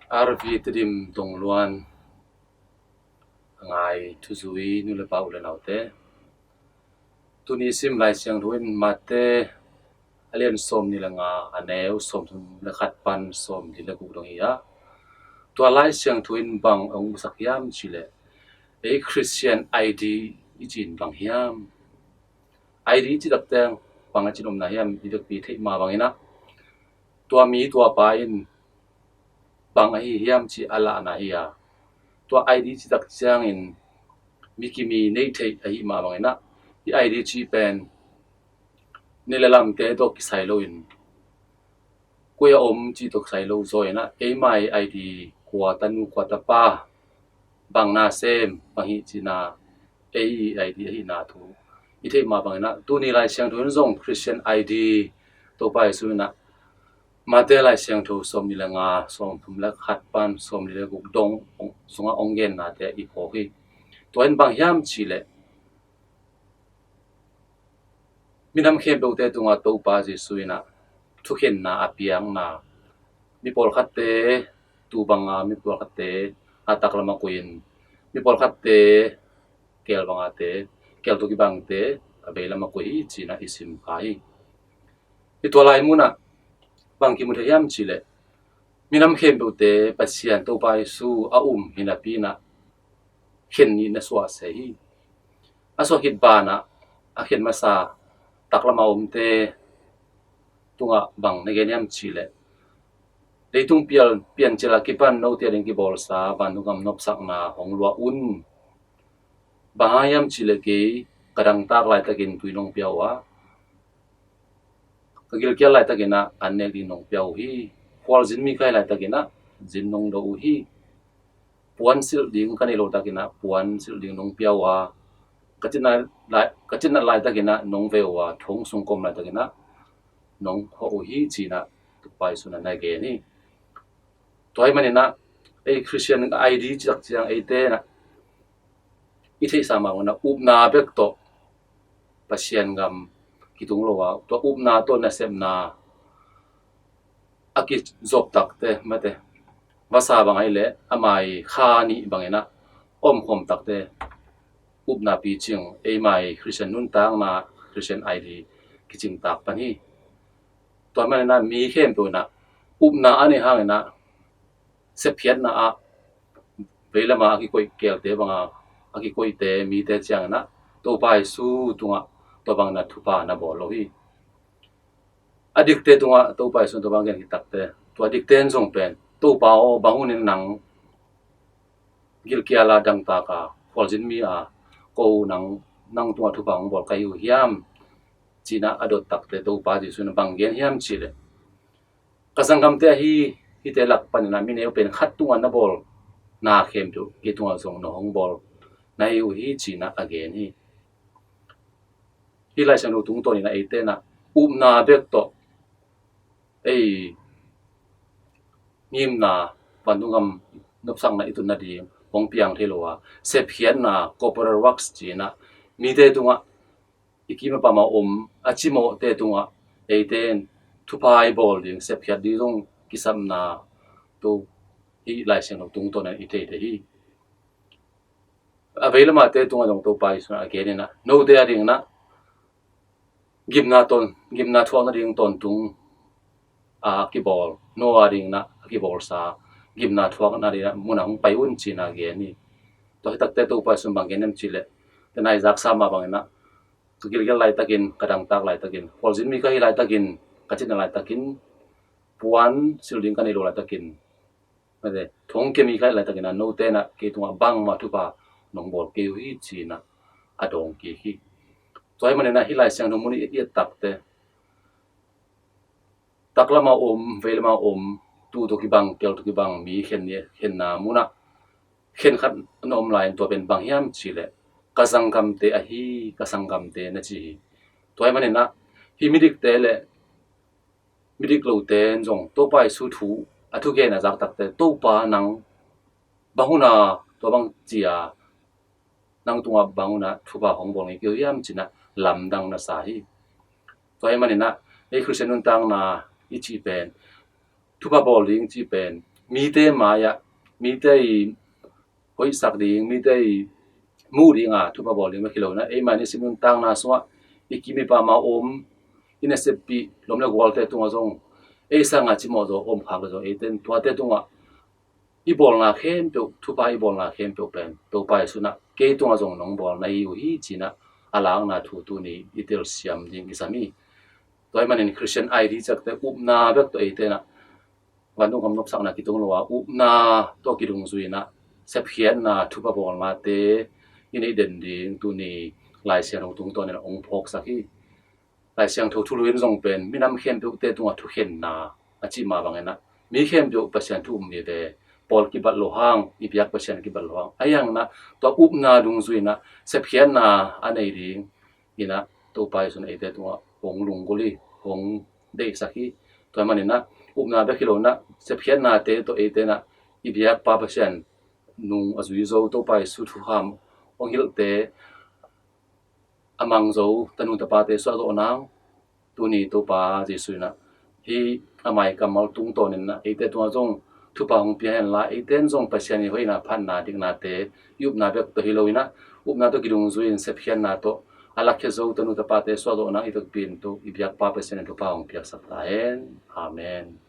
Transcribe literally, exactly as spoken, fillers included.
R V Tedim Dongluan a ngai thuzui nu le pa u le naute. Tuni sim Lai Siangtho in Mate a lian sawm ni le nga a neu sawm thum le khat pan sawm ni le guk dong hi a. Tua Lai Siangtho in bang a hong busak hiam ci le ei Christian I D i cin bang hiam? I D i ci takte bang a cin omna hiam i vekpi theih ma bangin ah tua mi tua pa in bang ahi hiam ci a lahna hi a. Tua I D i ci tak ciangin mi kimi neih theih ahi ma bangin ah i I D i ci pen ni le lamte tawh kisai loin koi a om ci tawh kisai lo zaw in ah eimai I D kua tanu kua tapa bang na sem bang hi cina ei I D ahihna thu i theih ma bangin ah tuni Lai Siangtho in zong Christian I D Topa Jesu in ah Mate Lai Siangtho sawm ni le nga sawm thum le khat pan sawm ni le guk dong sungah hong gennate i phawk hi. Tua in bang hiam ci le minam khempeuhte tungah Topa Jesu in ah thukhenna a piakna, mi pawlkhatte tu banga mi pawlkhatte a taklam a koihin mi pawlkhatte keel bangate keel tawh kibangte a veilam a koi hi cina i sim kha hi. I tua lai munah bang kimu thei hiam ci le minam khempeuhte Pasian Topa Jesu a um hi napi in ah khen nih na suah se hi. A suah khit banah a khen masa taklam a omte tungah bang na gen hiam ci le leitung pial piancil a kipan note a ding kibawlsa vantung gam nopsakna hong luah un. Bang hang hiam ci le kei ka dangtak laitakin tui nong pia uh a, ka gilkial laitakin ah an nek ding nong pia uh hi. Khualzin mi ka hi laitakin ah zin nong do uh hi. Puan silh ding ka nei lo takin ah puan silh ding nong pia uh a, ka citna lai ka citna laitakin ah nong ve uh a, thong sung ka om laitakin ah nong hawh uh hi cina Topa Jesu in ah na gen hi. Tua hi manin ah ei Christian I D i ci tak ciang eite in ah i theihsa mah un ah upna bek tawh Pasian gam kitung lo a, tua upna tawh nasepna a kizop takte mate vasa bang ahih leh a mai kha nih bangin ah omkhawm takte upna picing eimai Christian nuntakna Christian I D kicing tak pan hi. Tua manin ah mi khempeuh in ah upna a neih hangin ah sepkhiatna ah veilam a a kikoih keelte banga a kikoihte mite ciangin ah Topa Jesu tungah tua bangin ah thupha na bawl lo hi. A dikte tungah Topa Jesu in tua bang gen khit takte tua dikte in zong pen Topa aw, bang hunin nang gilkial a dangtak a khualzin mi a ko nang nang tungah thupha hong bawl ka hi uh hiam cina a dot takte Topa Jesu in bang gen hiam ci le ka sanggamte ahi hite lak panin ah mi neu pen khat tungah na bawl na khempeuh kei tungah zong na hong bawl na hi uh hi cina a gen hi. Hih Lai Siangtho tungtawn in ah eite in ah upna bek tawh ei ngimna vantung gam nopsakna i tun nading hong piang thei lo a, sepkhiatna corporal works cina mite tungah i kim a pam a om a cimawhte tungah eite in thupha i bawl ding sepkhiat ding zong kisapna tu hih Lai Siangtho tungtawn in i thei thei hi. A veilamate tungah zong Topa Jesu in ah a gen in ah note a dingin ah gimna tawn gimna thuak nading tawntung a kibawl, no a dingin ah a kibawlsa gimna thuak nading ah mun ah hong pai un cina a gen hi. Tua hi takte Topa Jesu in bang gen hiam ci le tena i zaksa mah bangin ah ka gilkial laitakin ka dangtak laitakin khualzin mi ka hi laitakin ka citna laitakin puan silh ding ka nei lo laitakin mate thong kemi ka hi laitakin ah note in ah kei tungah bangmah thupha nong bawl kei uh hi cina a dawng kik hi. Tua hi manin ah hih Lai Siangtho mun i et takte taklam a om veilam a om tu tawh kibang keel tawh kibang mi khen ni khenna munah khen khat na om lai in tua pen bang hiam ci le ka sanggamte ahi ka sanggamte na ci hi. Tua hi manin ah hih midikte le midik lote in zong Topa Jesu thu a thugen a zak takte Topa nang bang hun a tua bang ci a nang tungah bang hun a thupha hong bawl ngei kei uh hiam cina lamdang na sa hi. Tua hi manin ah ei Christian nuntakna i cih pen thupha bawl ding cih pen mite mai-ah, mite i hoihsak ding, mite i muh dinga thupha bawl ding bek hi lo inah, eima i nisim nuntakna sungah i kim i pam a om, i naseppih lawm le gualte tungah zong ei sanga cimawh zaw om khak le zong, eite in tuate tungah i bawlna khempeuh, thupha i bawlna khempeuh pen Topa Jesu inah kei tungah zong nong bawl na hi uh hi ci-inah a lakna thu tuni i telsiam ding i sam hi. Tua ahih manin Christian I D ciangte upna bek tawh eite inah vantung gam nopsakna kitong lo a, upna tawh kidungzui inah sepkhiatna thupha bawlnate i neih den ding tuni Lai Siangtho tungtawnin hong phawksak hi. Lai Siangtho thulu in zong pen minam khempeuhte tungah thukhenna a cih mah bang inah, mi khempeuh Pasian thu um vive, pawl kibat lo hang, i biak Pasian kibat lo hang, ahi hang inah tua upna dungzui inah sepkhiatna a nei ding inah Topa Jesu inah eite tungah hong lunggulh hi, hong deihsak hi. Tua ahih manin ah upna bek hi lo inah sepkhiatnate tawh eite inah i biakpa Pasian nung a zui zo, Topa Jesu thukham hong hilhte a mang zo tanu tapate suahzawh nang, tuni Topa Jesu inah hih a mai kammal tungtawnin ah eite tungah zong thupha hong pia henla, eite in zong Pasian i hoihna, phatna, diknate i upna bek tawh hi lo inah upna tawh kidungzui in sepkhiatna tawh a lakkhia zo tanu tapate suahzawh nang i takpi in, to i biakpa Pasian in thupha hong piaksak ta hen. Amen.